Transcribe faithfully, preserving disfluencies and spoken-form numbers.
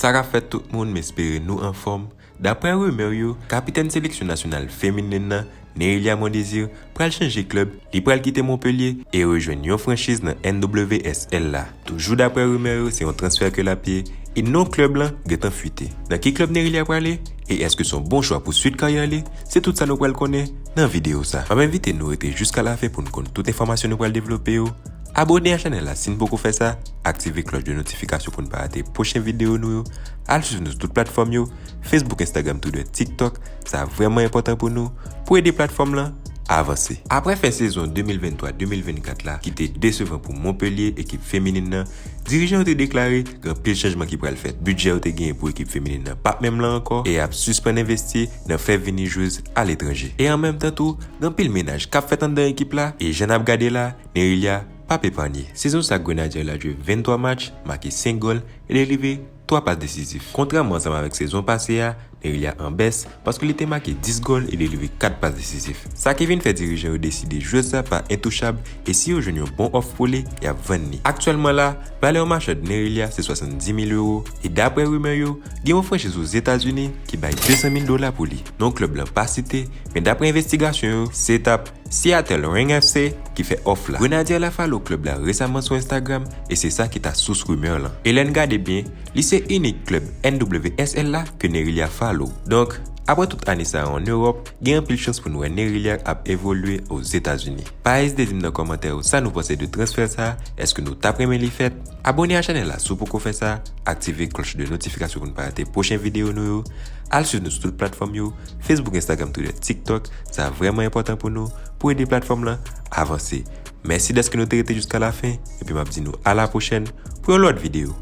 Sa k ap fèt tout moun, m espere nou anfòm. Daprè rimè yo, kapitèn seleksyon nasyonal feminen nan, Nerylia Mondésir, pral chanje klèb, li pral kite Montpellier e rejwenn yon franchiz nan N W S L la. Toujou daprè rimè yo, se yon transfè ke l ap ye, e non klèb lan gentan fite. Nan ki klèb Nerylia prale, e èske se yon bon chwa pou swit karyè li? Se tout sa nou pral konnen nan videyo sa. M ap envite nou rete jiska lafen pou n konn tout enfòmasyon nou pral devlope yo. Abone a chanèl la si n poko fè sa, aktive klòch de notifikasyon pou n pa rate pwochen videyo nou yo, al swiv nou sou tout platfòm yo, Facebook, Instagram, Twitter, TikTok, sa vrèman enpòtan pou nou, pou ede platfòm lan avanse. Aprè fen sezon de mil venntwa de mil vennkat la, ki te desevan pou Montpellier, ekip feminin nan, dirijan yo te deklare gen anpil chanjman ki pral fèt. Bidjè yo te genyen pou ekip feminin nan p ap menm lan ankò, e y ap sispann envesti nan fè vini jwez aletranje. E an menm tan tou, gen anpil mennaj k ap fèt anndan ekip la, e jan n ap gade la, Nerylia p ap epanye. Sezon sa, Grenadye la jwe venntwa match, make senk gòl e delivre twa pas desizif. Kontrèman ansanm avèk sezon pase a, Nerylia an bès paske li te make dis gòl e delivre kat pas desizif. Sa ki vin fè dirijan yo deside jwez sa pa entouchab e si yo jwenn yon bon òf pou li, y ap vann li. Aktyèlman la, valè yon machann Nerylia se swasanndis mil ewo e daprè rimè yo, gen yon franchiz Ozetazini ki bay de san mil dola pou li. Non klèb lan pa site, men daprè envestigasyon yo, se t ap Seattle Reign F C ki fè òf la. Grenadye la follow klèb la resaman sou Instagram e se sa ki ta sous rimè lan. E lè n gade byen, li se inik klèb N W S L la ke Nerylia follow. Donk, aprè tout ane sa yo ann Ewòp, gen anpil chans pou n wè Nerylia ap evolye Ozetazini. Pa ezite di m nan kòmantè yo sa nou panse de transfè sa, èske nou t ap renmen li fèt? Abone a chanèl la si w poko fè sa, aktive klòch de notifikasyon pou n pa rate pwochen videyo nou yo. Al swiv nou sou tout platfòm yo, Facebook, Instagram, Twitter, TikTok, sa vrèman enpòtan pou nou, pou ede platfòm lan avanse. Mèsi dèske nou te rete jiska lafen, epi m ap di nou a la pwochèn pou yon lòt videyo.